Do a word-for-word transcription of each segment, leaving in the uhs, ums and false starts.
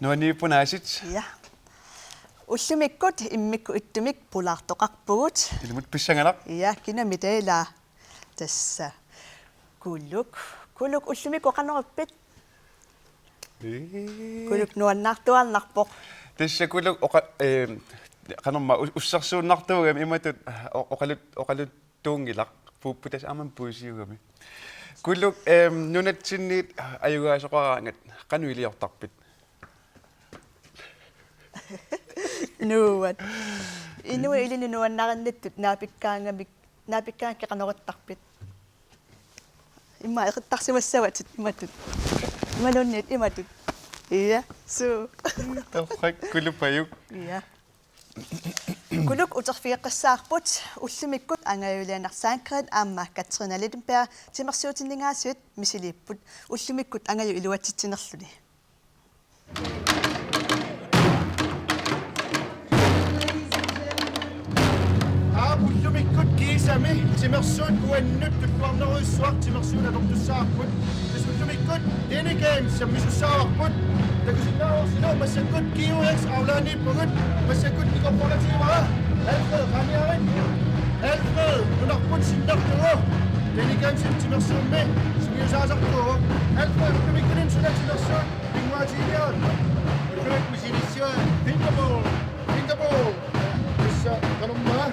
Nuanniippunaasit. Ja. Ullumikkut immikkut ittumik pulaartoqarpugut. Ilumut pissanganaq. Ja, kinami taava. Tassa. Kuluk. Kuluk ullumikkut qanoq ippit? Ee. Kuluk nuannaartuaannarpoq. Tassa Kuluk oqa-, eh, qanormaa us-, ussersuunnartuugami imatut o-, oqalut-, oqaluttuunngilaq puupputas aamma puisiugami. Kuluk, eh, nunatsinniit ajugaasoqaraangat qanoq iliortarpit? Nuuat. Inuit ilinnut nuannarinnittut naapikkaangamik, naapikkaangakkit qanoq ittarpit? Immaqa eqittarsimassavatit imatut. Imaluunniit imatut. Ja, suu. Torrak Kulupajuk. Ja. Kuluk uterfigeqqissaarput ullumikkut Angajoq Lennert Sandgreen aamma Katrine Lillenberg timersuutinninngaasuit misiliipput ullumikkut Angajoq iluatsitsinerluni. Aap, ullumikkut kiisami timersuut uannut tulluarnerujussuaq timersuut atortussavarput. Tassa ullumikkut Daniken sammisussaavarput. Takusinnaavarsilu massakkut G U X Aulaniippugut, massakkut nikorporativara Alfred Raniarit. Alfred, nunarput sinnerlugu Daniken timersuummi sungiusaasartuuvoq. Alfred, ullumikkut suna timersuut pinnguaatigigaat? Ullumikkut misilissavara Fingerball. Fingerball. Tassa qanormaa?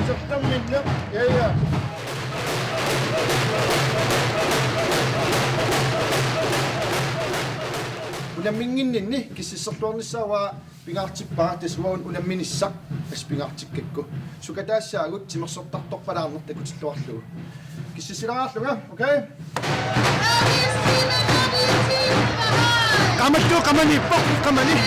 Tassa minna. Ja, ja. Unamminnginninni kissasserluarnissaa uanga pingaartippara, tassa uanga unamminissaq assut pingaartikkakku. Sukataassaagut timersortartorpalaarneq takutilluarlugu. Kissassilaarlunga, okay? Qamattup qamani, poq qamani.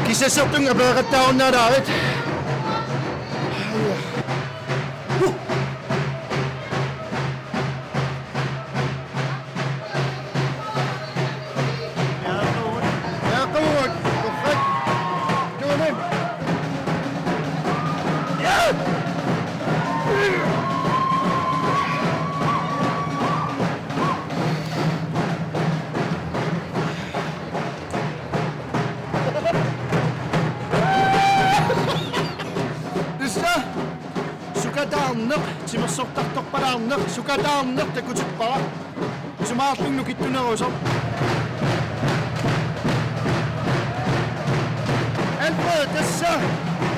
Kissassertunga apereqattaarunnaalaarpit. Tassa sukataarneq, timersortartorpalaarneq, sukataarneq takutippara. Isumaqarlunga nukittunerusoq. Alfred, tassa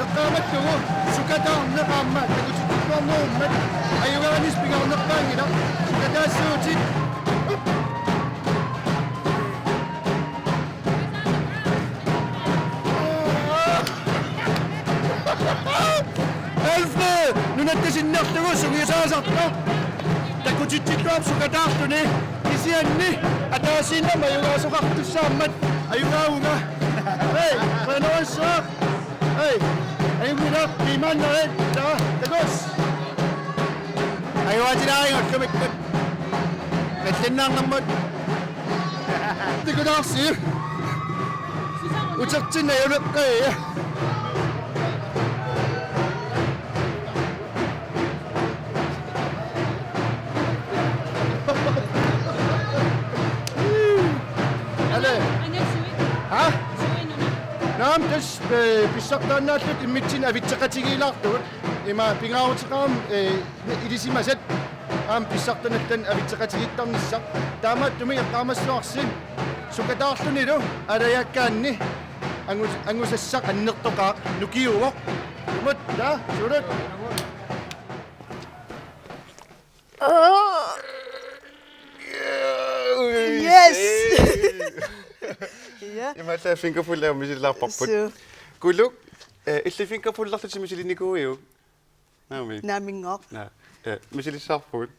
eqqaamallugu sukataarneq aamma takutitsilluarnerummat ajugaanissi pingaarnerpaanngilaq, sukataassuutit. Alfred, nunatta sinnerlugu sungiusaasartoq. Takutitsilluarpoq sukataarluni. Kisianni ataasiinnaq ajugaasoqartussaammat ajugaavunga. Hej, qujanarsuaq. Hej, ajunngilara, piimaannerit, taa, takuss. Ajugaatilaarigut ullumikkut. Nalliinnaannarmut. Tikulaarsi. Utertinneq ajuleqqai. Ale. Ha? Naamik, tassa, eh, pissartaannaalluta immitsinnut avitseqatigiilaartugut. Ima pingaaruteqarami, eh, ilisimasat aamma pissartanut allanut avitseqatigiittarnissaq. Taamaattumik eqqaamassavarsi sukataarlunilu aalajaakkaanni angus-, angusassaq annertoqaaq, nukiuvoq. Imut, taa, suulut. Yes. Ja. Imaallaat fingerpuller misilaarparput. Suu. Kuluk, eh, illit fingerpullerlutit misilinikuuiuk? Naamik. Naamik. Naa, eh, misilissavarput.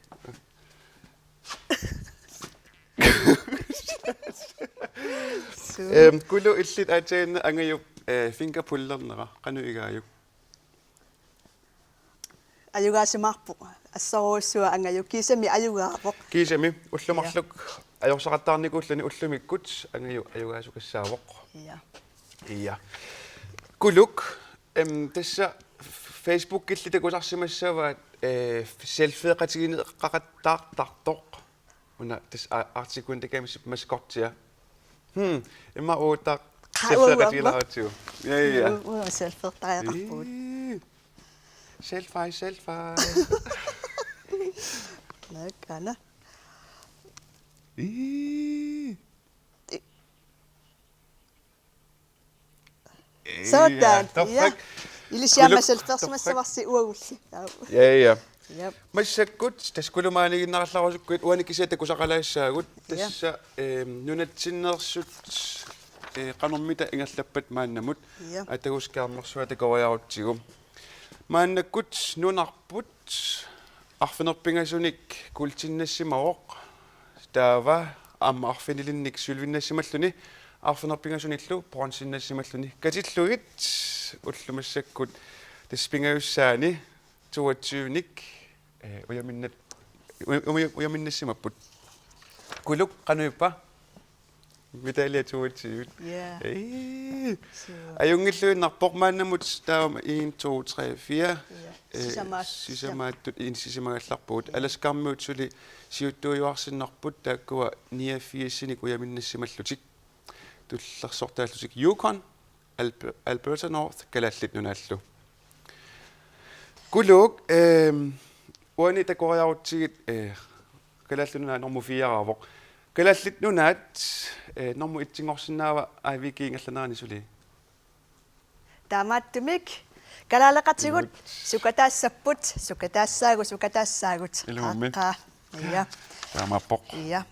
Suu. Ehm, Kuluk, illit aatsaannguaq Angajup, eh, fingerpullernera qanoq igaajuk? Ajugaasimaarpoq. Assorujussuaq Angajup. Kiisami ajugaavoq. Kiisami ullut marluk ajorsaqattaarnikuulluni ullumikkut Angajup ajugaasukassaavoq. Ja. Ja. Kuluk, em, tassa Facebookilli takusarsimassavaat, eh, selfieqatigineqaqattaartartoq. Una tassa a-, Arctic Winter Games mascottia. Hmm, immaqa uagut taava Qa-, selfieqatigilaaratsigu. Ja, ja. Uagut selfieqartariaqarpugut. Ii. Selfie, selfie. Nakkana. Ii. Sådan. Ja, torrak. Ilisiama selfieqarsimassavarsi uagulli. Ja, ja. Jep. Massakkut tassa Kulup maaniiginnarallarusukkuit uani kisiat takusaqalaassaagut. Ja. Tassa, ehm, nunatsinneersut, eh, qanormita ingerlappat maannamut. Ja. Atagu skærmersuaq takoriarutsigu. Maannakkut nunarput arfineq-pingasunik kuultinnassimavoq. Taava aamma arfinilinnik sølvinnassimalluni, arfineq-pingasunillu bronzinassimalluni. Katillugit ullut massakkut tassa pingajussaani toogtyvenik, eh, ujaminnat-, uja-, uja-, ujaminnassimapput. Kuluk, qanoq ippa? Medalje toogtyve. Ja. Ii. Suu. Ajunngilluinnarpoq maannamut taama en, to, tre, fire. Ja. Eh, sisamaat-, sisamaattut inissisimagallarpugut. Ja. Alaskarmiut suli siuttuujuarsinnarput taakkua niogfirsinik ujaminnassimallutik. Tullersortaallutik Yukon, Alb-, Alberta North, Kalaallit Nunaallu. Kuluk, ehm, uani takoriarutsigit, eh, Kalaallit Nunaat normu fire-raavoq. Kalaallit Nunaat, eh, normu et-inngorsinnaava A V G ingerlanerani suli? Taamaattumik kalaaleqatigut. Inuit. Sukataassapput, sukataassaagut, sukataassaagut. Ilumummi. Aqqa. Ja. Taamaappoq. Ja.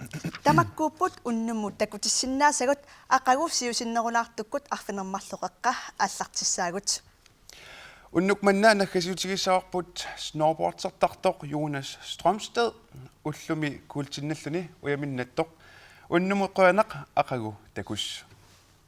Tamakkuupput unnummut takutissinnaasagut, aqagu siusinnerulaartukkut arfineq-marloqeqqa aallartissaagut. Unnuk manna naggasiutigissavarput snowboardertartoq Jonas Strømsted, ullumi kuultinnalluni ujaminnattoq. Unnummut qujanaq, aqagu takuss.